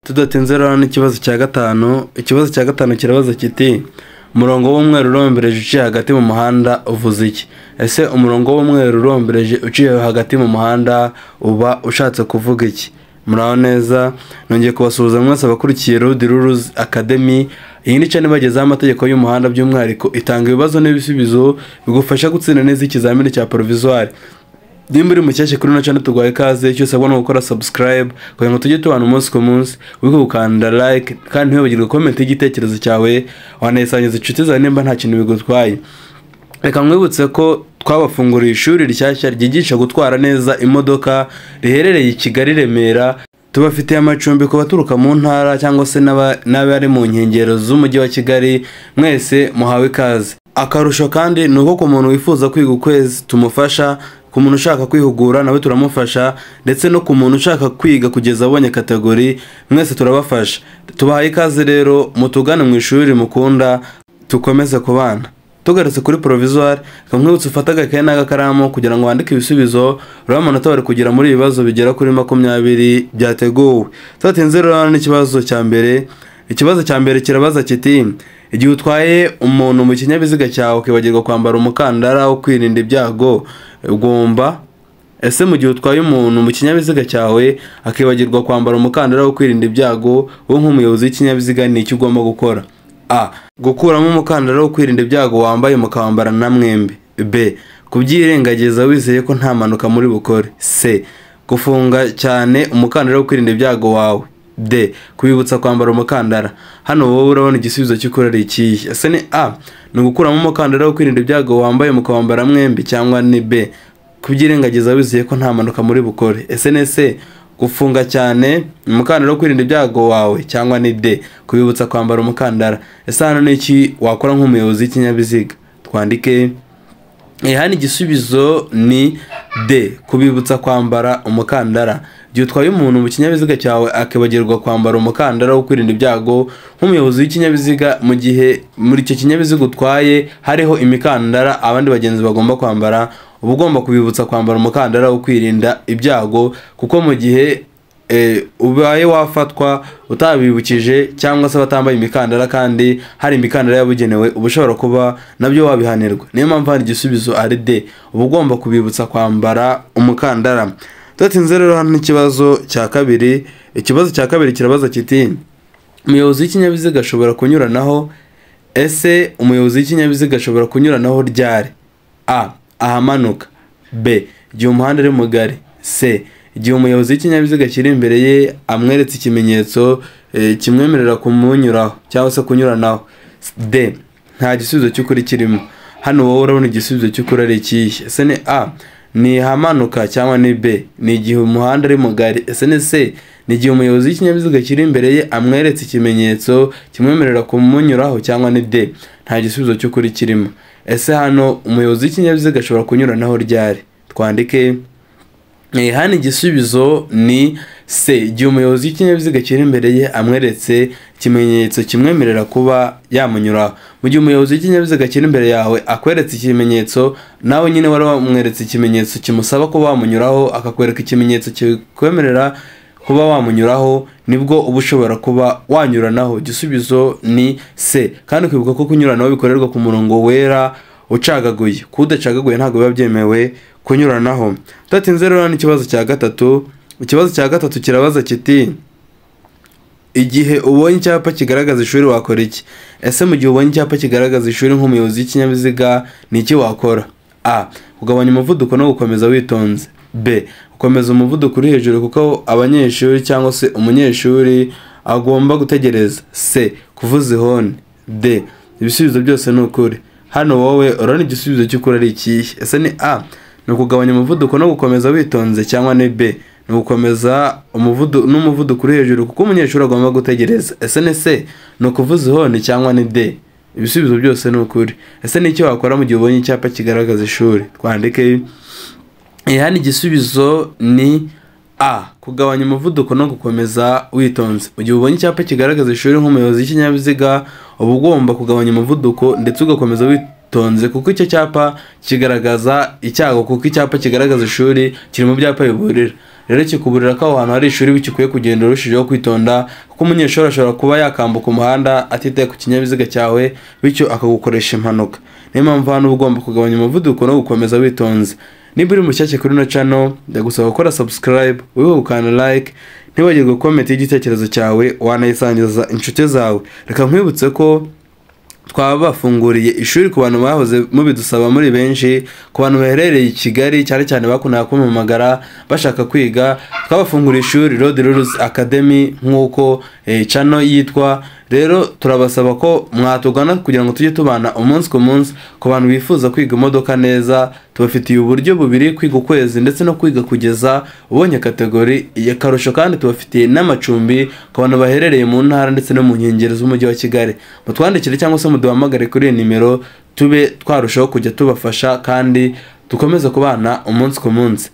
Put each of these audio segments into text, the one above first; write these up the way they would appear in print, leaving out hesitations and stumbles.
Tudatinze rero n'ikibazo cya gatanu. Ikibazo cya gatanu kirabaza kiti: umurongo w'umweru urombereje uciye hagati mu muhanda uvuze iki? Ese umurongo w'umweru urombereje uciye hagati mu muhanda uba ushatse kuvuga iki? Muraho neza, nongeye kubasuhuza mwese abakurikiye Road Rules Academy. Iyi ni channel ibagezaho amategeko y'umuhanda, by'umwihariko itanga ibibazo n'ibisubizo bigufasha gutsinda neza ikizamini cya provisoire. Nimba uri mushyashya kuri ino channel, tuguhaye ikaze. Icyo usabwa ni ugukora subscribe kugira ngo tujye tubana umunsi ku munsi, wibuke gukanda like kandi ntiwibagirwe comment y'igitekerezo cyawe, wanayisangiza inshuti zawe nimba nta kintu bigutwaye. Reka nkwibutse ko twabafunguriye ishuri rishyashya ryigisha gutwara neza imodoka, riherereye i Kigali, Remera. Tubafitiye amacumbi ku baturuka mu ntara cyangwa se n'abari mu nkengero z'umujyi wa Kigali, mwese muhawe ikaze. Akarusho kandi ni uko ku muntu wifuza kwiga ukwezi tumufasha, ku muntu ushaka kwihugura nawe turamufasha, ndetse no ku muntu ushaka kwiga kugeza abonye catégorie, mwese turabafasha. Tubahaye ikaze rero, mutugane mu ishuri mukunda, tukomeze kubana. Tugarutse kuri provisoire, reka nkwibutse ufate agakaye n'agakaramu kugira ngo wandike ibisubizo, urebe amanota bari kugira muri ibi bibazo bigera kuri 20 byateguwe. Tudatinze rero n'ikibazo cya mbere. Ikibazo cya mbere kirabaza kiti: igihe utwaye umuntu mu kinyabiziga cyawe ukibagirwa kwambara umukandara wo kwirinda ibyago ugomba. Ese mu gihe utwaye umuntu mu kinyabiziga cyawe akibagirwa kwambara umukandara wo kwirinda ibyago, wowe nk'umuyobozi w'ikinyabiziga ni icyo ugomba gukora? A, gukuramo umukandara wo kwirinda ibyago wambaye mukawambara na mwembi. B, kubyirengagiza wizeye ko nta mpanuka muri bukore. C, gufunga cyane umukandara wo kwirinda ibyago wawe. D, kubibutsa kwambara umukandara. Hano wowe urabona igisubizo cy'ukuri ari ikihe? Ese ni A, ni ugukuramo umukandara wo kwirinda ibyago wambaye mukawambara mwembi, cyangwa ni B, kubyirengagiza wizeye ko nta mpanuka muri bukore? Ese ni C, gufunga cyane umukandara wo kwirinda ibyago wawe, cyangwa ni D, kubibutsa kwambara umukandara? Ese hano ni iki wakora nk'umuyobozi w'ikinyabiziga? Twandike. Hano igisubizo ni D, kubibutsa kwambara umukandara. Igihe utwaye umuntu mu kinyabiziga cyawe akibagirwa kwambara umukandara wo kwirinda ibyago, nk'umuyobozi w'ikinyabiziga, mu gihe muri icyo kinyabiziga utwaye hariho imikandara abandi bagenzi bagomba kwambara, uba ugomba kubibutsa kwambara umukandara wo kwirinda ibyago, kuko mu gihe ubaye wafatwa utabibukije cyangwa se batambaye imikandara kandi hari imikandara yabugenewe, uba ushobora kuba nabyo wabihanirwa. Niyo mpamvu hari igisubizo ari D, uba ugomba kubibutsa kwambara umukandara. Tudatinze rero hano n'ikibazo cya kabiri. Ikibazo cya kabiri kirabaza kiti: umuyobozi w'ikinyabiziga ashobora kunyuranaho. Ese umuyobozi w'ikinyabiziga ashobora kunyuranaho ryari? A, ahamanuka. B, igihe umuhanda ari mugari. C, igihe umuyobozi w'ikinyabiziga kiri imbere ye amweretse ikimenyetso kimwemerera kumunyuraho cyangwa se kunyuranaho. D, nta gisubizo cy'ukuri kirimo. Hano wowe urabona igisubizo cy'ukuri ari ikihe? Ese ni A, ni ahamanuka, cyangwa ni B, ni igihe umuhanda ari mugari? Ese ni C, ni igihe umuyobozi w'ikinyabiziga kiri imbere ye amweretse ikimenyetso kimwemerera kumunyuraho, cyangwa ni D, nta gisubizo cy'ukuri kirimo? Ese hano umuyobozi w'ikinyabiziga ashobora kunyuranaho ryari? Twandike. Hano igisubizo ni C, igihe umuyobozi w'ikinyabiziga kiri imbere ye amweretse ikimenyetso kimwemerera kuba yamunyuraho. Mu gihe umuyobozi w'ikinyabiziga kiri imbere yawe akweretse ikimenyetso, nawe nyine wari wamweretse ikimenyetso kimusaba kuba wamunyuraho, akakwereka ikimenyetso kikwemerera kuba wamunyuraho, nibwo uba ushobora kuba wanyuranaho. Igisubizo ni C. Kandi ukibuka ko kunyuranaho bikorerwa ku murongo wera ucagaguye, kudacagaguye ntabwo biba byemewe kunyuranaho. Tudatinze rero n'ikibazo cya gatatu. Ikibazo cya gatatu kirabaza kiti: igihe ubonye icyapa kigaragaza ishuri wakora iki? Ese mu gihe ubonye icyapa kigaragaza ishuri nk'umuyobozi w'ikinyabiziga ni iki wakora? A, kugabanya umuvuduko no gukomeza witonze. B, gukomeza umuvuduko uri hejuru kuko abanyeshuri cyangwa se umunyeshuri agomba gutegereza. C, kuvuza ihoni. D, ibisubizo byose ni ukuri. Hano wowe urabona igisubizo cy'ukuri ari ikihe? Ese ni A, ni ukugabanya umuvuduko no gukomeza witonze, cyangwa ni B, ni ugukomeza n'umuvuduko uri hejuru kuko umunyeshuri agomba gutegereza? Ese ni C, ni ukuvuza ihoni, cyangwa ni D, ibisubizo byose ni ukuri? Ese ni icyo wakora mu gihe ubonye icyapa kigaragaza ishuri? Twandike. Hano igisubizo ni A, kugabanya umuvuduko no gukomeza witonze. Mu gihe ubonye icyapa kigaragaza ishuri nk'umuyobozi w'ikinyabiziga, uba ugomba kugabanya umuvuduko ndetse ugakomeza witonze, kuko icyo cyapa kigaragaza icyago, kuko icyapa kigaragaza ishuri kiri mu byapa biburira. Rero kikuburira ko aho hantu hari ishuri, bityo ukwiye kugenda urushijeho kwitonda, kuko umunyeshuri ashobora kuba yakambuka umuhanda atitaye ku kinyabiziga cyawe, bityo akagukoresha impanuka. Niyo mpamvu hano uba ugomba kugabanya umuvuduko no gukomeza witonze. Niba uri mushyashya kuri ino channel, ndagusaba gukora subscribe, wibuke gukanda like, ntiwibagirwe comment y'igitekerezo cyawe, wanayisangiza inshuti zawe. Reka nkwibutse ko twabafunguriye ishuri ku bantu bahoze mubidusaba muri benshi, ku bantu baherereye i Kigali cyane cyane bakundaga kumpamagara bashaka kwiga. Twabafunguriye ishuri Road Rules Academy nk'uko channel yitwa. Rero turabasaba ko mwatugana kugira ngo tujye tubana umunsi ku munsi. Ku bantu bifuza kwiga imodoka neza, tubafitiye uburyo bubiri: kwiga ukwezi ndetse no kwiga kugeza ubonye category y'akarusho. Kandi tubafitiye n'amacumbi ku bantu baherereye mu ntara ndetse no mu nkengero z'umujyi wa Kigali. Mutwandikire cyangwa se muduhamagare kuri iyi nimero, tube twarushaho kujya tubafasha kandi dukomeze kubana umunsi ku munsi.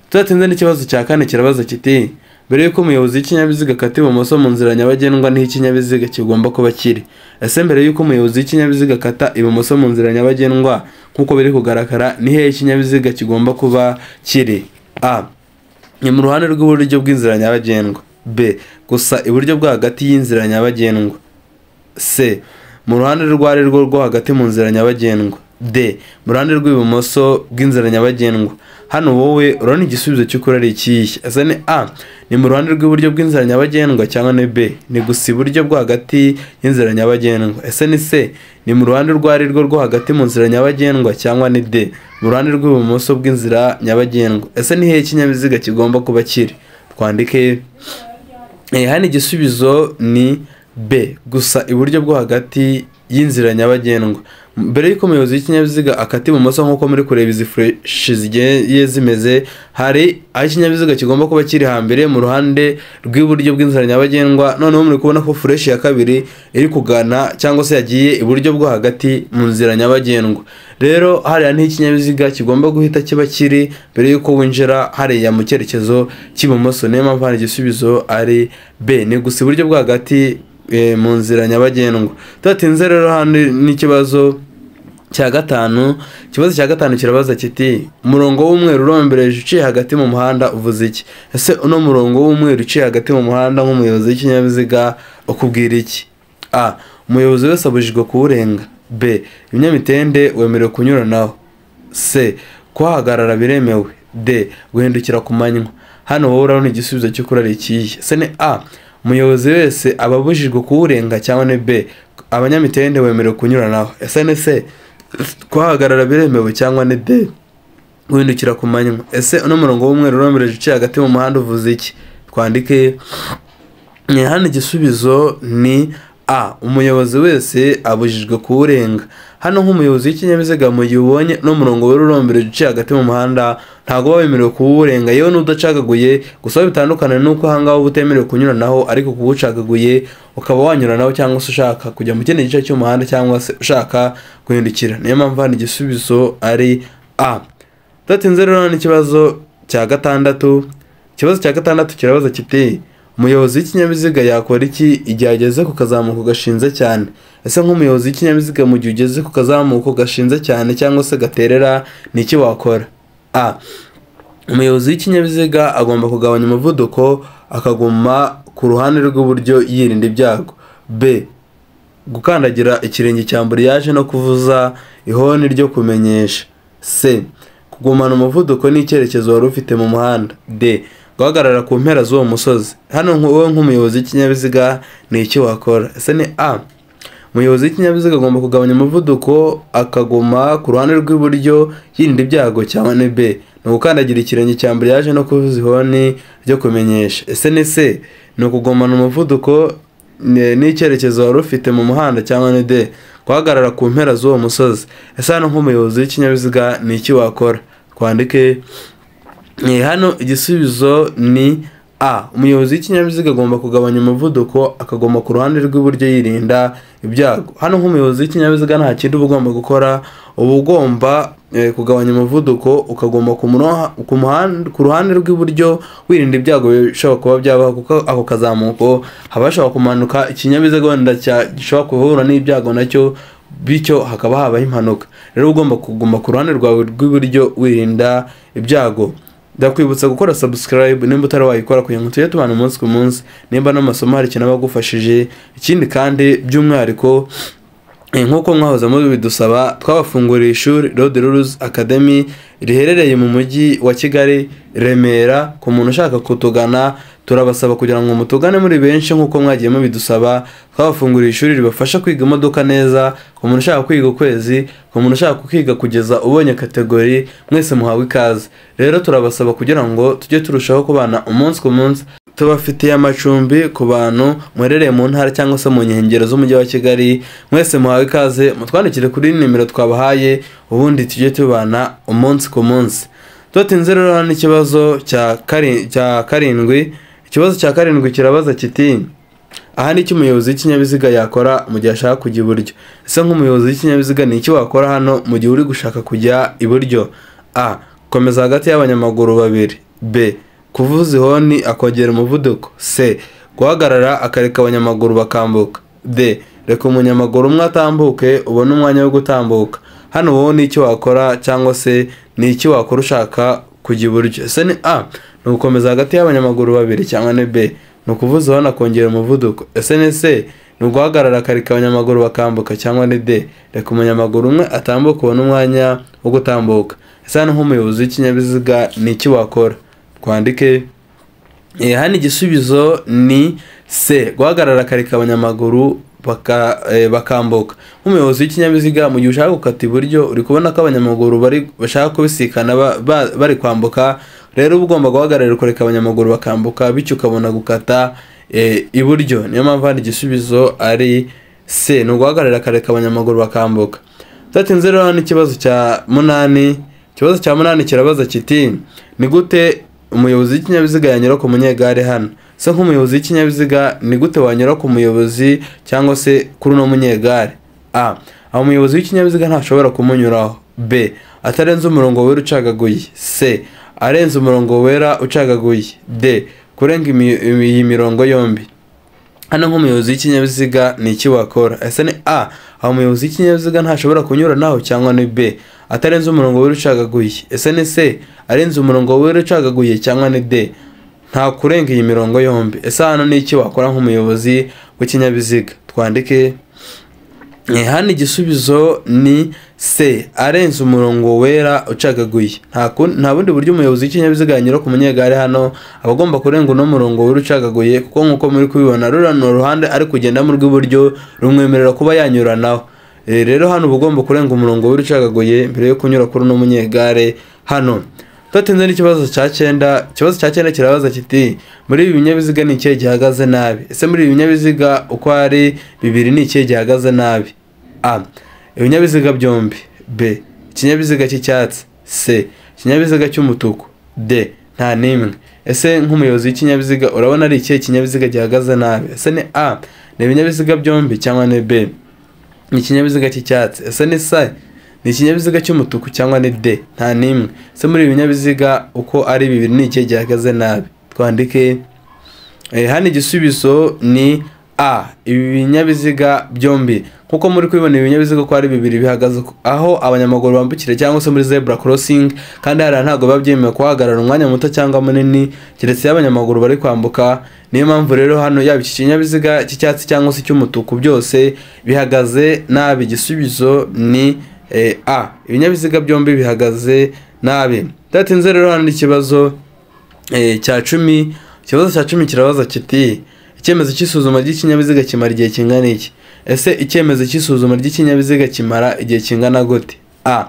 Tudatinze, n'ikibazo cya kane kirabaza kiti: mbere y'uko umuyobozi w'ikinyabiziga akata ibumoso mu nzira nyabagendwa, niho ikinyabiziga kigomba kuba kiri? Ese mbere y'uko umuyobozi w'ikinyabiziga akata ibumoso mu nzira nyabagendwa, nk'uko biri kugaragara, ni hehe ikinyabiziga kigomba kuba kiri? A, ni mu ruhande rw'iburyo bw'inzira nyabagendwa. B, gusa iburyo bwo hagati y'inzira nyabagendwa. C, mu ruhande rwo ari rwo rwo hagati mu nzira nyabagendwa. D, mu ruhande rw'ibumoso bw'inzira nyabagendwa. Hano wowe urabona igisubizo cy'ukuri ari ikihe? Ese ni A, ni mu ruhande rw'iburyo bw'inzira nyabagendwa, cyangwa ni B, ni gusa iburyo bwo hagati y'inzira nyabagendwa? Ese ni C, ni mu ruhande rwo ari rwo rwo hagati mu nzira nyabagendwa, cyangwa ni D, mu ruhande rw'ibumoso bw'inzira nyabagendwa? Ese ni hehe ikinyabiziga kigomba kuba kiri? Twandike. Hano igisubizo ni B, gusa iburyo bwo hagati y'inzira nyabagendwa. Mbere y'uko umuyobozi w'ikinyabiziga akata ibumoso, nk'uko muri kureba izi flèche zigiye zimeze, hari aho ikinyabiziga kigomba kuba kiri hambere mu ruhande rw'iburyo bw'inzira nyabagendwa. Noneho muri kubona ko flèche ya kabiri iri kugana cyangwa se yagiye iburyo bwo hagati mu nzira nyabagendwa. Rero hariya niho ikinyabiziga kigomba guhita kiba kiri mbere y'uko winjira hariya mu cyerekezo cy'ibumoso. Niyo mpamvu hano igisubizo ari B, ni gusa iburyo bwo hagati mu nzira nyabagendwa. Tudatinze rero, hano n'ikibazo cya gatanu. Ikibazo cya gatanu kirabaza kiti: umurongo w'umweru urombereje uciye hagati mu muhanda uvuze iki? Ese uno murongo w'umweru uciye hagati mu muhanda, nk'umuyobozi w'ikinyabiziga ukubwira iki? A, umuyobozi wese abujijwe kuwurenga. B, ibinyamitende wemerewe kunyuranaho. C, kuhagarara biremewe. D, guhindukira ku manywa. Hano wowe urabona igisubizo cy'ukuri ari ikihe? Ese ni A, umuyobozi wese aba abujijwe kuwurenga, cyangwa ni B, abanyamitende wemerewe kunyuranaho? Ese ni C, kuhagarara biremewe, cyangwa ni D, guhindukira ku manywa? Ese uno murongo w'umweru urombereje uciye hagati mu muhanda uvuze iki? Twandike. Hano igisubizo ni A, umuyobozi wese abujijwe kuwurenga. Hano nk'umuyobozi w'ikinyabiziga, mu gihe ubonye n'umurongo wera urombereje uciye hagati mu muhanda, ntabwo uba wemerewe kuwurenga, yewe n'udacagaguye. Gusa aho bitandukana ni uko ahangaha uba utemerewe kunyuranaho, ariko kuwucagaguye ukaba wanyuranaho, cyangwa se ushaka kujya mu kindi gice cy'umuhanda, cyangwa se ushaka guhindukira. Niyo mpamvu hano igisubizo ari A. Tudatinze rero, n'ikibazo cya gatandatu. Ikibazo cya gatandatu kirabaza kiti: umuyobozi w'ikinyabiziga yakora iki igihe ageze ku kazamuko gashinze cyane? Ese nk'umuyobozi w'ikinyabiziga, mu gihe ugeze ku kazamuko gashinze cyane cyangwa se gaterera, ni iki wakora? A, umuyobozi w'ikinyabiziga agomba kugabanya umuvuduko, akaguma ku ruhande rw'iburyo yirinda ibyago. B, gukandagira ikirenge cya embrayage no kuvuza ihoni ryo kumenyesha. C, kugumana umuvuduko n'icyerekezo wari ufite mu muhanda. D, guhagarara ku mpera z'uwo musozi. Hano wowe nk'umuyobozi w'ikinyabiziga ni iki wakora? Ese ni A, umuyobozi w'ikinyabiziga agomba kugabanya umuvuduko, akaguma ku ruhande rw'iburyo yirinda ibyago, cyangwa ni B, ni ugukandagira ikirenge cya embrayage no kuvuza ihoni ryo kumenyesha? Ese ni C, ni ukugumana umuvuduko n'icyerekezo wari ufite mu muhanda, cyangwa ni D, guhagarara ku mpera z'uwo musozi? Ese hano nk'umuyobozi w'ikinyabiziga ni iki wakora? Twandike. Hano igisubizo ni A, umuyobozi w'ikinyabiziga agomba kugabanya umuvuduko, akaguma ku ruhande rw'iburyo yirinda ibyago. Hano nk'umuyobozi w'ikinyabiziga nta kindi uba ugomba gukora, uba ugomba kugabanya umuvuduko, ukaguma ku ruhande rw'iburyo wirinda ibyago bishobora kuba byabaho, kuko ako kazamuko haba hashobora kumanuka ikinyabiziga wenda gishobora guhura n'ibyago nacyo, bityo hakaba habaho impanuka. Rero ugomba kuguma ku ruhande rwawe rw'iburyo wirinda ibyago. Ndakwibutsa gukora subscribe nimba utari wayikora kugira ngo tujye tubana umunsi ku munsi, nimba n'amasomo hari ikintu aba agufashije. Ikindi kandi by'umwihariko nk'uko mwahoze mubidusaba, twabafunguriye ishuri Road Rules Academy riherereye mu mujyi wa Kigali, Remera. Ku muntu ushaka kutugana turabasaba kugira ngo mutugane muri benshi nk'uko mwagiye mubidusaba. Twabafunguriye ishuri ribafasha kwiga imodoka neza, ku muntu ushaka kwiga ukwezi, ku muntu ushaka kwiga kugeza ubonye kategori, mwese muhawe ikaze. Rero turabasaba kugira ngo tujye turushaho kubana umunsi ku munsi. Tubafitiye amacumbi ku bantu muherereye mu ntara cyangwa se mu nkengero z'umujyi wa Kigali, mwese muhawe ikaze, mutwandikire kuri nimero twabahaye, ubundi tujye tubana umunsi ku munsi. Tudatinze rero hano ikibazo cya karindwi. Ikibazo cya karindwi kirabaza kiti: aha ni icyo umuyobozi w'ikinyabiziga yakora mu gihe ashaka kujya iburyo. Ese nk'umuyobozi w'ikinyabiziga ni iki wakora hano mu gihe uri gushaka kujya iburyo? A. Komeza hagati y'abanyamaguru babiri. B. Kuvuza ihoni akongera umuvuduko. C. Guhagarara akareka abanyamaguru bakambuka. D. Reka umunyamaguru umwe atambuke ubone umwanya wo gutambuka. Hano wowe ni icyo wakora cyangwa se ni iki wakora ushaka kujya iburyo? Ese ni A, ni ugukomeza hagati y'abanyamaguru babiri, cyangwa ni B, ni ukuvuza ihoni akongera umuvuduko? Ese ni C, ni uguhagarara akareka abanyamaguru bakambuka, cyangwa ni D, reka umunyamaguru umwe atambuke ubone umwanya wo gutambuka? Ese hano nk'umuyobozi w'ikinyabiziga ni iki wakora? Twandike. Hano igisubizo ni C, guhagarara akareka abanyamaguru bakambuka. Nk'umuyobozi w'ikinyabiziga mu gihe ushaka gukata iburyo, uri kubona ko abanyamaguru bashaka kubisikana bari kwambuka, rero uba ugomba guhagarara ukareka abanyamaguru bakambuka, bityo ukabona gukata iburyo. Niyo mpamvu hano igisubizo ari C, ni uguhagarara akareka abanyamaguru bakambuka. Tudatinze rero hano ikibazo cya munani. Ikibazo cya munani kirabaza kiti: ni gute umuyobozi w'ikinyabiziga yanyura ku munyegare hano? Se nk'umuyobozi w'ikinyabiziga ni gute wanyura ku muyobozi cyangwa se kuri uno munyegare? A. Aho umuyobozi w'ikinyabiziga ntashobora kumunyuraho. B. Atarenze umurongo wera ucagaguye. C. Arenze umurongo wera ucagaguye. D. Kurenga iyi mirongo yombi. Hano nk'umuyobozi w'ikinyabiziga ni iki wakora? Ese ni A, aho umuyobozi w'ikinyabiziga ntashobora kunyura naho, cyangwa ni B, atarenze umurongo wera ucagaguye? Ese ni C, arenze umurongo wera ucagaguye, cyangwa ni D, nta kurenga iyi mirongo yombi? Ese hano ni iki wakora nk'umuyobozi w'ikinyabiziga? Twandike. Hano igisubizo ni C, arenze umurongo wera ucagaguye. Nta bundi buryo umuyobozi w'ikinyabiziga yanyura ku munyegare hano, aba agomba kurenga uno murongo wera ucagaguye, kuko nk'uko muri kubibona ruriya ruhande ari kugendamo rw'iburyo rumwemerera kuba yanyuranaho. Rero hano uba ugomba kurenga umurongo wera ucagaguye mbere yo kunyura kuri uno munyegare hano. Tudatinze n'ikibazo cya cyenda. Ikibazo cya cyenda kirabaza kiti: muri ibi binyabiziga ni ikihe gihagaze nabi? Ese muri ibi binyabiziga uko ari bibiri ni ikihe gihagaze nabi? A. Ibinyabiziga byombi. B. Ikinyabiziga cy'icyatsi. C. Ikinyabiziga cy'umutuku. D. Nta n'imwe. Ese nk'umuyobozi w'ikinyabiziga urabona ari ikihe kinyabiziga gihagaze nabi? Ese ni A, ni ibinyabiziga byombi, cyangwa ni B, ni ikinyabiziga cy'icyatsi? Ese ni C, ni ikinyabiziga cy'umutuku, cyangwa ni D, nta n'imwe? Ese muri ibi binyabiziga uko ari bibiri ni ikihe gihagaze nabi? Twandike. Hano igisubizo ni A, ibi binyabiziga byombi. Nkuko muri kubibona ibinyabiziga ko ari bibiri bihagaze aho abanyamaguru bambukira cyangwa se muri zebra crossing, kandi hariya ntabwo biba byemewe kuhagarara umwanya muto cyangwa munini keretse iyo abanyamaguru bari kwambuka. Niyo mpamvu rero hano yaba iki kinyabiziga cy'icyatsi cyangwa se cy'umutuku byose bihagaze nabi. Igisubizo ni A, ibinyabiziga byombi bihagaze nabi. Tudatinze rero hano ikibazo cya cumi. Ikibazo cya cumi kirabaza kiti: icyemezo cy'isuzuma ry'ikinyabiziga kimara igihe kingana iki? Ese icyemezo cy'isuzuma ry'ikinyabiziga kimara igihe kingana gute? A.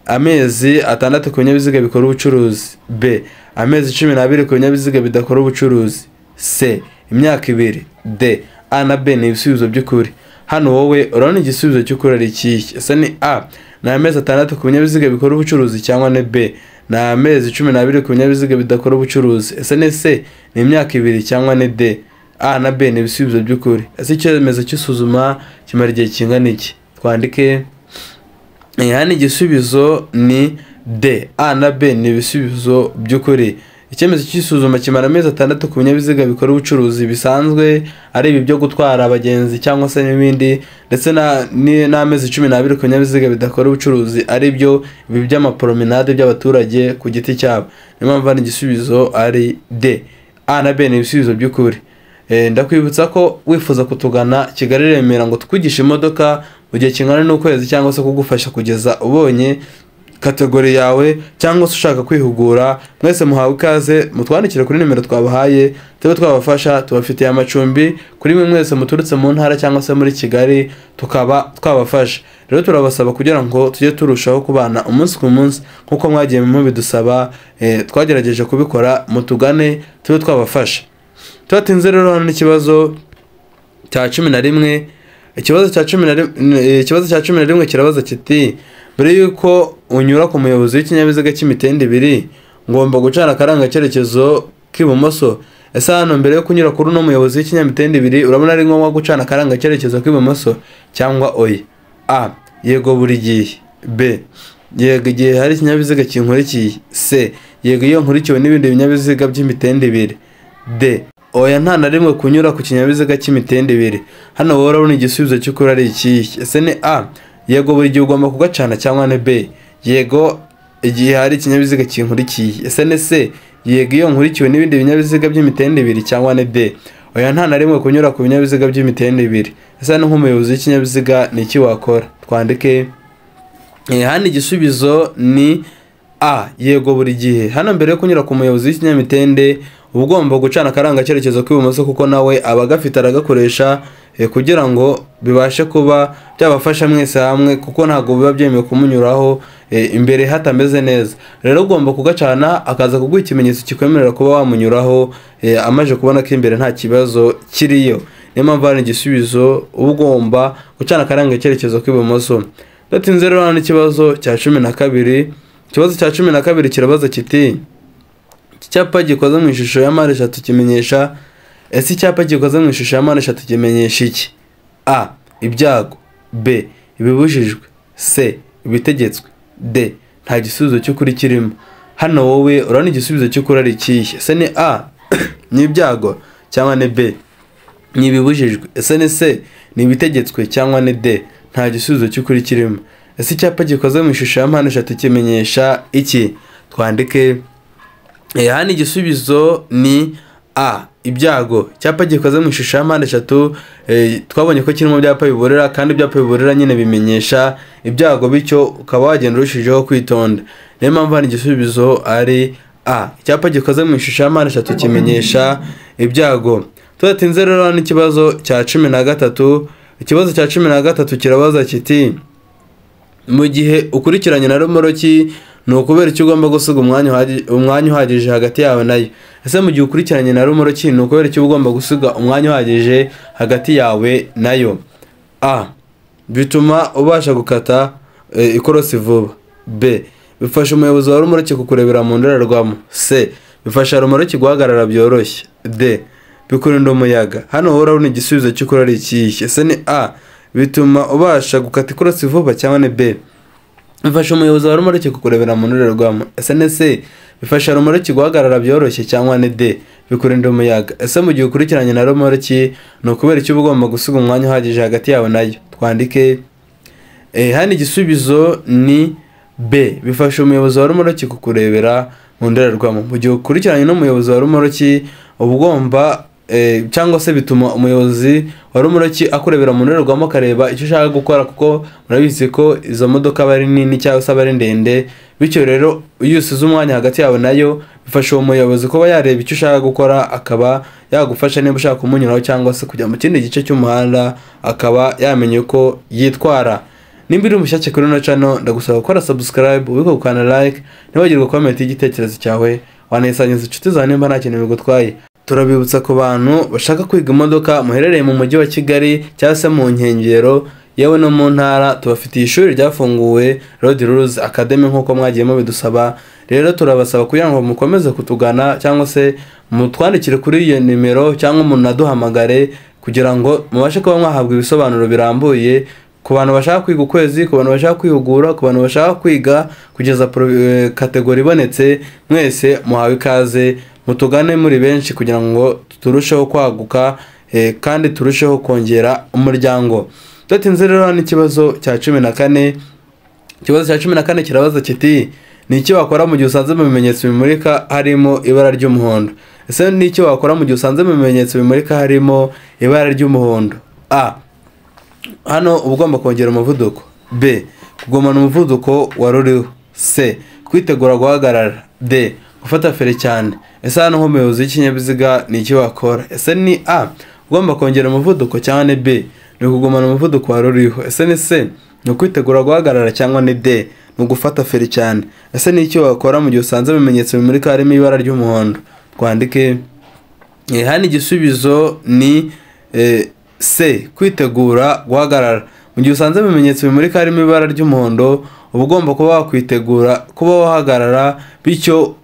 Amezi 6 ku binyabiziga bikora ubucuruzi. B. Amezi 12 ku binyabiziga bidakora ubucuruzi. C. Imyaka 2. D. A na B ni ibisubizo by'ukuri. Hano wowe urabona igisubizo cy'ukuri ari ikihe? Ese ni A, ni amezi 6 ku binyabiziga bikora ubucuruzi, cyangwa ni B, ni amezi 12 ku binyabiziga bidakora ubucuruzi? Ese ni C, ni imyaka 2, cyangwa ni D? A na B ni ibisubizo by'ukuri. Ese icyemezo cy'isuzuma kimara igihe kingana iki? Twandike. Hano igisubizo ni D. A na B ni ibisubizo by'ukuri. Icyemezo cy'isuzuma kimara amezi 6 ku binyabiziga bikora ubucuruzi bisanzwe, ari ibi byo gutwara abagenzi cyangwa se n'ibindi, ndetse n'amezi 12 ku binyabiziga bidakora ubucuruzi, ari byo ibi by'amapromenade by'abaturage ku giti cyabo. Niyo mpamvu hano igisubizo ari D. A na B ni ibisubizo by'ukuri. Ndakwibutsa ko wifuza kutugana Kigali Remera ngo tukwigishe imodoka mu gihe kingana n'ukwezi, cyangwa se kugufasha kugeza ubonye kategori yawe, cyangwa se ushaka kwihugura, mwese muhawe ikaze. Mutwandikire kuri nimero twabahaye tube twabafasha. Tubafitiye amacumbi kuri mwe mwese muturutse mu ntara cyangwa se muri Kigali, tukaba twabafasha. Rero turabasaba kugira ngo tujye turushaho kubana umunsi ku munsi nk'uko mwagiye mubidusaba. Twagerageje kubikora, mutugane tube twabafasha. Tubatinze rero hano n'ikibazo cya 11. Ikibazo cya 11, ikibazo cya 11 kirabaza kiti: mbere yuko unyura ku muyobozi w'ikinyabiziga cy'imitende ibiri ngomba gucana akarangacyerekezo k'ibumoso. Ese hano mbere yo kunyura kuri uno muyobozi w'ikinyamitende ibiri urabona ari ngombwa gucana akarangacyerekezo k'ibumoso cyangwa oya? A. Yego buri gihe. B. Yego igihe hari ikinyabiziga kinkurikiye. C. Yego iyo nkurikiwe n'ibindi binyabiziga by'imitende ibiri. D. Oya nta na rimwe kunyura ku kinyabiziga cy'imitende ibiri. Hano wowe urabona igisubizo cy'ukuri ari ikihe? Ese ni A. Yego buri gihe ugomba kugacana, cyangwa ni B. Yego igihe hari ikinyabiziga kinkurikiye. Ese ni C. Yego iyo nkurikiwe n'ibindi binyabiziga by'imitende ibiri, cyangwa ni D. Oya nta na rimwe kunyura ku binyabiziga by'imitende ibiri. Ese hano nk'umuyobozi w'ikinyabiziga ni iki wakora? Twandike. Hano igisubizo ni A. Yego buri gihe. Hano mbere yo kunyura ku muyobozi w'ikinyamitende uba ugomba gucana akarangacyerekezo k'ibumoso, kuko nawe aba agafite aragakoresha, kugira ngo bibashe kuba byabafasha mwese hamwe, kuko ntabwo biba byemewe kumunyuraho imbere hatameze neza. Rero ugomba kugacana akaza kuguha ikimenyetso kikwemerera kuba wamunyuraho, amaze kubona ko imbere nta kibazo kiriyo. Niyo mpamvu hano igisubizo uba ugomba gucana akarangacyerekezo k'ibumoso. Datinze rero hano ikibazo cya 12. Ikibazo cya 12 kirabaza kiti: iki cyapa gikoze mu ishusho ya mpande eshatu kimenyesha. Ese icyapa gikoze mu ishusho ya mpande eshatu kimenyesha iki? A. Ibyago. B. Ibibujijwe. C. Ibitegetswe. D. Nta gisubizo cy'ukuri kirimo. Hano wowe urabona igisubizo cy'ukuri ari ikihe? Ese ni A. Ni ibyago, cyangwa ni B. Ni ibibujijwe. Ese ni C. Ni ibitegetswe, cyangwa ni D. Nta gisubizo cy'ukuri kirimo. Ese icyapa gikoze mu ishusho ya mpande eshatu kimenyesha iki? Twandike. Hano igisubizo ni A. Ibyago. Icyapa gikoze mu ishusho ya mpande eshatu, twabonye ko kirimo byapa biburira, kandi ibyapa biburira nyine bimenyesha ibyago, bityo ukaba wagenda urushijeho kwitonda. Niyo mpamvu hano igisubizo ari A. Icyapa gikoze mu ishusho ya mpande eshatu kimenyesha ibyago. Tudatinze rero hano ikibazo cya 13. Ikibazo cya 13 kirabaza kiti: mu gihe ukurikiranye na romoroki ni ukubera icyo ugomba gusiga umwanya uhagije hagati yawe nayo. Ese mu gihe ukurikiranye na romoroki ni ukubera icyo ugomba gusiga umwanya uhagije hagati yawe nayo? A. Bituma ubasha gukata ikorosi vuba. B. Bifasha umuyobozi wa romoroki kukurebera mu ndorerwamo. C. Bifasha romoroki guhagarara byoroshye. D. Bikurinda umuyaga. Hano wowe urabona igisubizo cy'ukuri ari ikihe? Ese ni A. Bituma ubasha gukata ikorosi vuba, cyangwa ni B. Bifasha umuyobozi wa romoroki kukurebera mu ndorerwamo. Ese ni C. Bifasha romoroki guhagarara byoroshye, cyangwa ni D. Bikurinda umuyaga. Ese mu gihe ukurikiranye na romoroki ni ukubera icyo uba ugomba gusiga umwanya uhagije hagati yawe nayo? Twandike. Hano igisubizo ni B. Bifasha umuyobozi wa romoroki kukurebera mu ndorerwamo. Mu gihe ukurikiranye n'umuyobozi wa romoroki uba ugomba, cyangwa se bituma umuyobozi wa romoroki akurebera mu ndorerwamo akareba icyo ushaka gukora, kuko murabizi ko izo modoka aba ari nini cyangwa se aba ari ndende, bityo rero iyo usize umwanya hagati yawe nayo bifasha uwo muyobozi kuba yareba icyo ushaka gukora, akaba yagufasha niba ushaka kumunyuraho cyangwa se kujya mu kindi gice cy'umuhanda, akaba yamenya uko yitwara. Nimba uri mushyashya kuri ino channel, ndagusaba gukora subscribe, ubiko gukanda like, ntiwibagirwe comment y'igitekerezo cyawe, wanayisangiza inshuti zawe nimba nta kintu bigutwaye. Turabibutsa ku bantu bashaka kwiga imodoka muherereye mu mujyi wa Kigali cyangwa se mu nkengero yewe no mu ntara, tubafitiye ishuri ryafunguwe Road Rules Academy nk'uko mwagiye mubidusaba. Rero turabasaba kugira ngo mukomeze kutugana cyangwa se mutwandikire kuri iyo nimero cyangwa munaduhamagare kugira ngo mubashe kuba mwahabwa ibisobanuro birambuye Ku bantu bashaka kwiga ukwezi, ku bantu bashaka kwihugura, ku bantu bashaka kwiga kugeza kategori ibonetse, mwese muhawe ikaze, mutugane muri benshi kugira ngo turusheho kwaguka kandi turusheho kongera umuryango. Tudatinze rero hano ikibazo cya 14. Ikibazo cya 14 kirabaza kiti: ni iki wakora mu gihe usanze mu bimenyetso bimurika harimo ibara ry'umuhondo? Ese ni iki wakora mu gihe usanze mu bimenyetso bimurika harimo ibara ry'umuhondo? A, hano uba ugomba kongera umuvuduko. B, kugumana umuvuduko wari uriho. C, kwitegura guhagarara. D, gufata feri cyane. Ese hano nk'umuyobozi w'ikinyabiziga ni iki wakora? Ese ni A, ugomba kongera umuvuduko, cyangwa ni B, ni ukugumana umuvuduko wari uriho? Ese ni C, ni ukwitegura guhagarara, cyangwa ni D, ni ugufata feri cyane? Ese ni iki wakora mu gihe usanze ibimenyetso bimurika harimo ibara ry'umuhondo? Twandike. Hano igisubizo ni C, kwitegura guhagarara. Mu gihe usanze ibimenyetso bimurika harimo ibara ry'umuhondo, uba ugomba kuba wakwitegura kuba wahagarara, bityo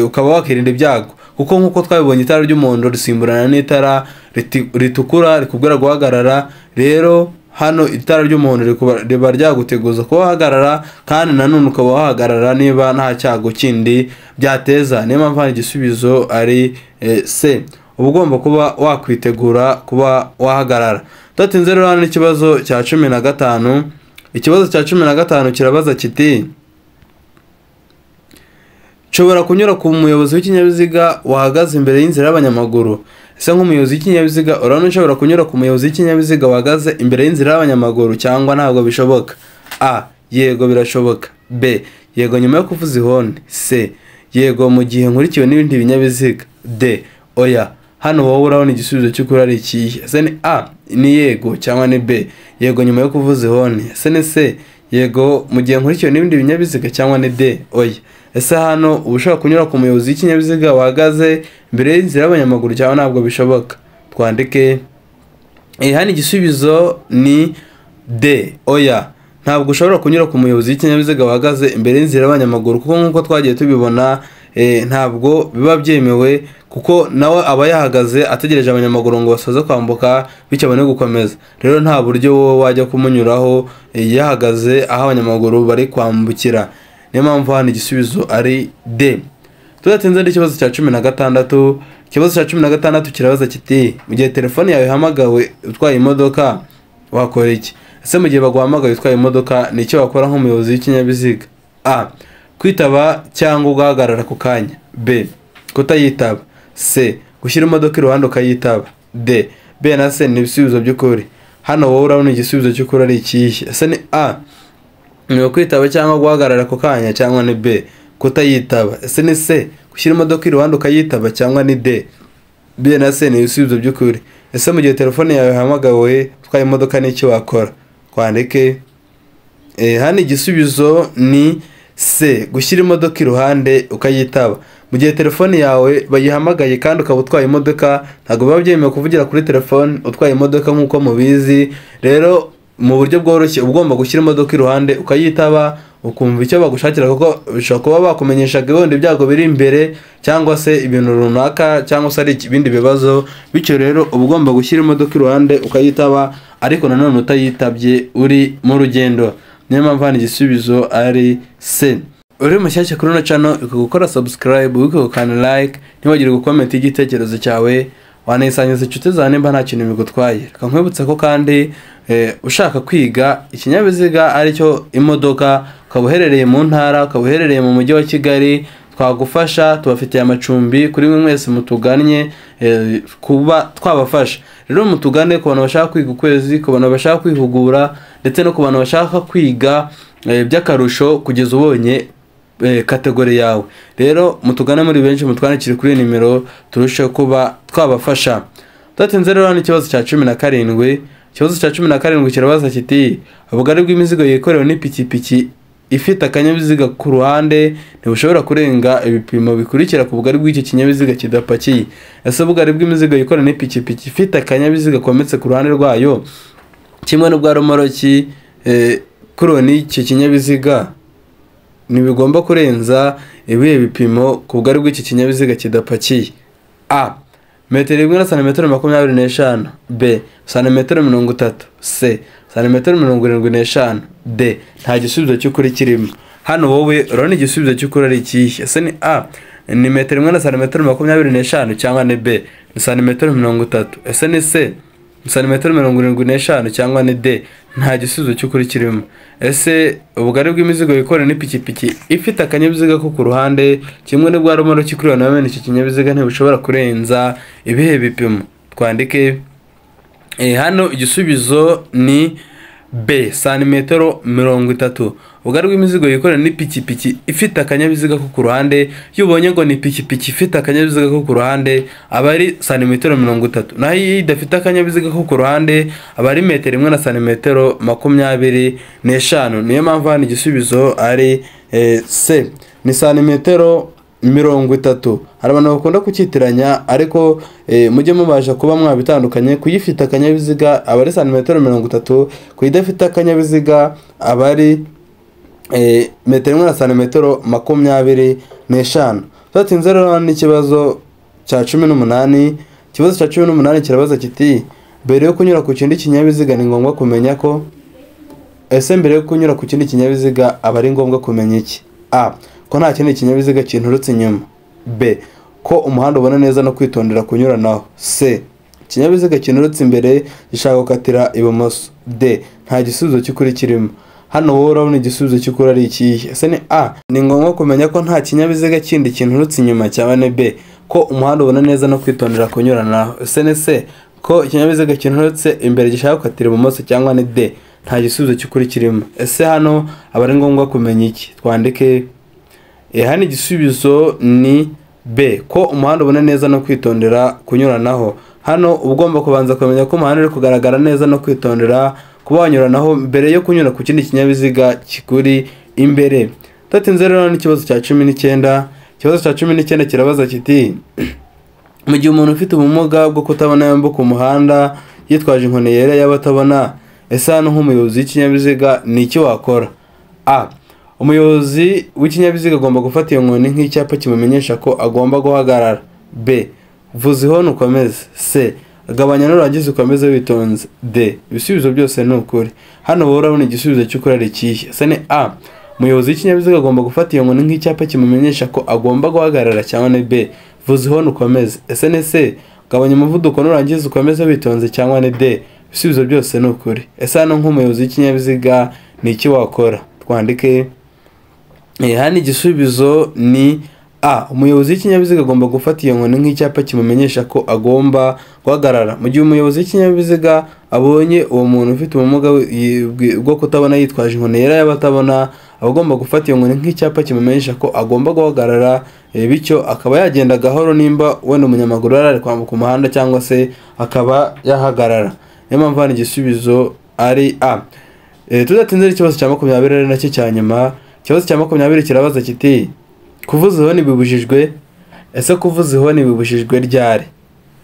ukaba wakirinda ibyago, kuko nk'uko twabibonye itara ry'umuhondo risimburana n'itara ritukura rikubwira guhagarara. Rero hano itara ry'umuhondo riba ryaguteguza kuba wahagarara, kandi nanone ukaba wahagarara niba nta cyago kindi byateza. Niyo mpamvu hano igisubizo ari C, uba ugomba kuba wakwitegura kuba wahagarara. Tudatinze rero hano ikibazo cya 15. Ikibazo cya 15 kirabaza kiti: nshobora kunyura ku muyobozi w'ikinyabiziga wahagaze imbere y'inzira y'abanyamaguru? Ese nk'umuyobozi w'ikinyabiziga urabona ushobora kunyura ku muyobozi w'ikinyabiziga wahagaze imbere y'inzira y'abanyamaguru, cyangwa ntabwo bishoboka? A, yego birashoboka. B, yego nyuma yo kuvuza ihoni. C, yego mu gihe nkurikiwe n'ibindi binyabiziga. D, oya. Hano wowe urabona igisubizo cy'ukuri ari ikihe? Ese ni A, ni yego, cyangwa ni B, yego nyuma yo kuvuza ihoni? Ese ni C, yego mu gihe nkurikiwe n'ibindi binyabiziga, cyangwa ni D, oya? Ese hano uba ushobora kunyura ku muyobozi w'ikinyabiziga wahagaze imbere y'inzira y'abanyamaguru, cyangwa ntabwo bishoboka? Twandike. Hano igisubizo ni D, oya. Ntabwo ushobora kunyura ku muyobozi w'ikinyabiziga wahagaze imbere y'inzira y'abanyamaguru, kuko nk'uko twagiye tubibona ntabwo biba byemewe, kuko nawe aba yahagaze ategereje abanyamaguru ngo basoze kwambuka bityo abone gukomeza. Rero nta buryo wowe wajya kumunyuraho yahagaze aho abanyamaguru bari kwambukira. Niyo mpamvu hano igisubizo ari D. Tudatinze n'ikibazo cya 16. Ikibazo cya 16 kirabaza kiti: mu gihe telefone yawe ihamagawe utwaye imodoka wakora iki? Ese mu gihe baguhamagaye utwaye imodoka ni icyo wakora nk'umuyobozi w'ikinyabiziga? A, kwitaba cyangwa ugahagarara ku kanya. B, kutayitaba. C, gushyira imodoka iruhande ukayitaba. D, B na C ni ibisubizo by'ukuri. Hano wowe urabona igisubizo cy'ukuri ari ikihe? Ese ni A, ni ukwitaba cyangwa guhagarara ku kanya, cyangwa ni B, kutayitaba? Ese ni C, gushyira imodoka iruhande ukayitaba, cyangwa ni D? B na C ni ibisubizo by'ukuri. Ese mu gihe telefone yawe ihamagawe utwaye imodoka ni iki wakora? Twandike. Hano igisubizo ni C, gushyira imodoka iruhande ukayitaba. Mu gihe telefone yawe bayihamagaye kandi ukaba utwaye imodoka, ntabwo biba byemewe kuvugira kuri telefone utwaye imodoka nk'uko mubizi. Rero mu buryo bworoshye uba ugomba gushyira imodoka iruhande ukayitaba, ukumva icyo bagushakira, kuko bishobora kuba bakumenyeshaga wenda ibyago biri imbere, cyangwa se ibintu runaka, cyangwa se ari ibindi bibazo. Bityo rero uba ugomba gushyira imodoka iruhande ukayitaba, ariko nanone utayitabye uri mu rugendo. Niyo mpamvu hano igisubizo ari C. Uri mushyashya kuri ino channel, gukora subscribe, ukanda like, ntiwagire gukomenta igitekerezo cyawe, wanayisangiza inshuti zawe nimba nta kintu bigutwaye. Reka nkwibutse ko kandi ushaka kwiga ikinyabiziga aricyo imodoka, ukaba uherereye mu ntara, ukaba uherereye mu mujyi wa Kigali, twagufasha. Tubafitiye amacumbi kuri mwe mwese mutugannye kuba twabafasha. Rero mutugane ku bantu bashaka kwiga ukwezi, ku bantu bashaka kwihugura, ndetse no ku bantu bashaka kwiga by'akarusho kugeza ubonye kategori yawe. Rero mutugane muri benshi, mutwandikire kuri nimero turusheho kuba twabafasha. Tudatinze rero hano ikibazo cya 17. Ikibazo cya 17 kirabaza kiti: ubugari bw'imizigo yikorewe n'ipikipiki ifite akanyabiziga ku ruhande ntibushobora kurenga ibipimo bikurikira ku bugari bw'icyo kinyabiziga kidapakiye. Ese ubugari bw'imizigo yikorewe n'ipikipiki ifite akanyabiziga kometse ku ruhande rwayo kimwe n'ubwa romoroki kuruwe n'icyo kinyabiziga ntibigomba kurenza ibihe bipimo ku bugari bw'iki kinyabiziga kidapakiye? A, metero 1 na santimetero 25, B santimetero 30, C santimetero 75, D nta gisubizo cy'ukuri kirimo. Hano wowe urabona igisubizo cy'ukuri ari ikihe? Ese ni A ni metero 1 na santimetero 25 cyangwa ni B ni santimetero 30, ese ni C ni santimetero 75 cyangwa ni D nta gisubizo cy'ukuri kirimo. Ese ubugari bw'imizigo yikorera n'ipikipiki ifite akanyabiziga ko ku ruhande kimwe n'ubwa romoruki ikururwa na bene icyo kinyabiziga ntibushobora kurenza ibihe bipimo? Twandike hano igisubizo ni B santimetero 30. Ubugari bw'imizigo yikorera n'ipikipiki ifite akanyabiziga ko ku ruhande, iyo ubonye ngo ni ipikipiki ifite akanyabiziga ko ku ruhande aba ari santimetero 30, naho iyo idafite akanyabiziga ko ku ruhande aba ari metero 1 na santimetero 25. Niyo mpamvu hano igisubizo ari C ni santimetero 30. Hari abantu bakunda kucyitiranya ariko mujye mubasha kuba mwabitandukanye. Kuyifite akanyabiziga aba ari santimetero 30, kuyidafite akanyabiziga aba ari metero 1 na santimetero 25. Tudatinze rero n'ikibazo cya 18. Ikibazo cya 18 kirabaza kiti mbere yo kunyura ku kindi kinyabiziga ni ngombwa kumenya ko. Ese mbere yo kunyura ku kindi kinyabiziga aba ari ngombwa kumenya iki? A ko nta kindi kinyabiziga kinturutse inyuma, B ko umuhanda ubona neza no kwitondera kunyuranaho, C ikinyabiziga kinturutse imbere gishaka gukatira ibumoso, D nta gisubizo cy'ukuri kirimo. Hano wowe urabona igisubizo cy'ukuri ari ikihe? Ese ni A ni ngombwa kumenya ko nta kinyabiziga kindi kinturutse inyuma cyangwa ni B ko umuhanda ubona neza no kwitondera kunyuranaho, ese ni C ko ikinyabiziga kinturutse imbere gishaka gukatira ibumoso cyangwa ni D nta gisubizo cy'ukuri kirimo. Ese hano aba ari ngombwa kumenya iki? Twandike hano igisubizo ni B ko umuhanda ubona neza no kwitondera kunyuranaho. Hano uba ugomba kubanza kumenya ko umuhanda uri kugaragara neza no kwitondera kuba wanyuranaho mbere yo kunyura ku kindi kinyabiziga kikuri imbere. Tudatinze rero n'ikibazo cya 19. Ikibazo cya 19 kirabaza kiti mu gihe umuntu ufite ubumuga bwo kutabona yambuka umuhanda yitwaje inkoni yera y'abatabona, ese hano nk'umuyobozi w'ikinyabiziga ni iki wakora? A umuyobozi w'ikinyabiziga agomba gufata iyo nkoni nk'icyapa kimumenyesha ko agomba guhagarara, B vuza ihoni ukomeze, C gabanya nurangiza ukomeze witonze, D ibisubizo byose ni ukuri. Hano wowe urabona igisubizo cy'ukuri ari ikihe? Ese ni A umuyobozi w'ikinyabiziga agomba gufata iyo nkoni nk'icyapa kimumenyesha ko agomba guhagarara cyangwa ni B vuza ihoni ukomeze, ese ni C gabanya umuvuduko nurangiza ukomeze witonze cyangwa ni D ibisubizo byose ni ukuri. Ese hano nk'umuyobozi w'ikinyabiziga ni iki wakora? Twandike hano igisubizo ni A umuyobozi w'ikinyabiziga agomba gufata iyo nkoni nk'icyapa kimumenyesha ko agomba guhagarara. Mu gihe umuyobozi w'ikinyabiziga abonye uwo muntu ufite ubumuga bwo kutabona yitwaje inkoni yera y'abatabona, aba agomba gufata iyo nkoni nk'icyapa kimumenyesha ko agomba guhagarara, bityo akaba yagenda gahoro nimba wenda umunyamaguru ari kwambuka umuhanda cyangwa se akaba yahagarara. Niyo mpamvu hano igisubizo ari A. Tudatinze ikibazo cya 20 ari nacyo cya nyuma. Ikibazo cya 20 kirabaza kiti kuvuza ihoni bibujijwe. Ese kuvuza ihoni bibujijwe ryari?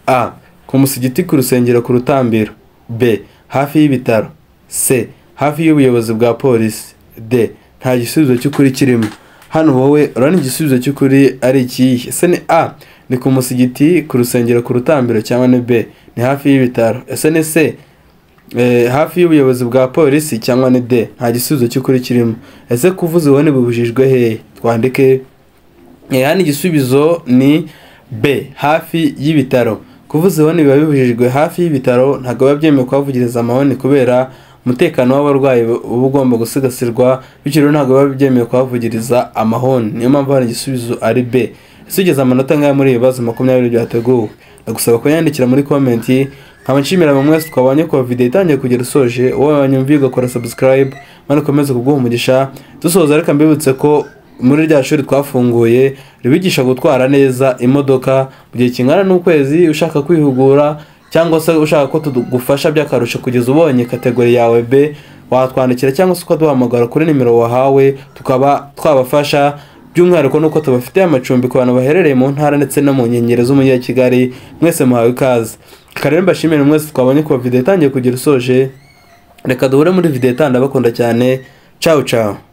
A ku musigiti, ku rusengero, ku rutambiro, B hafi y'ibitaro, C hafi y'ubuyobozi bwa polisi, D nta gisubizo cy'ukuri kirimo. Hano wowe urabona igisubizo cy'ukuri ari ikihe? Ese ni A ni ku musigiti, ku rusengero, ku rutambiro cyangwa ni B ni hafi y'ibitaro, ese ni C hafi y'ubuyobozi bwa polisi cyangwa ni D nta gisubizo cy'ukuri kirimo. Ese kuvuza ihoni bibujijwe hehe? Twandike hano igisubizo ni B hafi y'ibitaro. Kuvuza ihoni biba bibujijwe hafi y'ibitaro, ntabwo biba byemewe kuhavugiriza amahoni kubera umutekano w'abarwayi uba ugomba gusigasirwa, bityo rero ntabwo biba byemewe kuhavugiriza amahoni. Niyo mpamvu hano igisubizo ari B. Ese ugeze amanota angahe muri ibi bibazo 20 byateguwe? Ndagusaba kunyandikira muri komenti. Nkaba nshimira bamwe mwese twabanye kuva video itangiye kugera usoje, wowe wanyumviye ugakora subscribe, Imana ikomeze kuguha umugisha. Dusoza reka mbibutse ko muri rya shuri twafunguye ribigisha gutwara neza imodoka mu gihe kingana n'ukwezi, ushaka kwihugura cyangwa se ushaka ko tugufasha by'akarusho kugeza ubonye kategori yawe B, watwandikira cyangwa se ukaduhamagara kuri nimero wahawe tukaba twabafasha. By'umwihariko nuko tubafitiye amacumbi ku bantu baherereye mu ntara ndetse no mu nkengero z'umujyi wa Kigali, mwese muhawe ikaze. Reka rero mbashimire mwese twabonye kuva video itangiye kugera usoje. Reka duhure muri video itanda, bakunda cyane. Ciao ciao.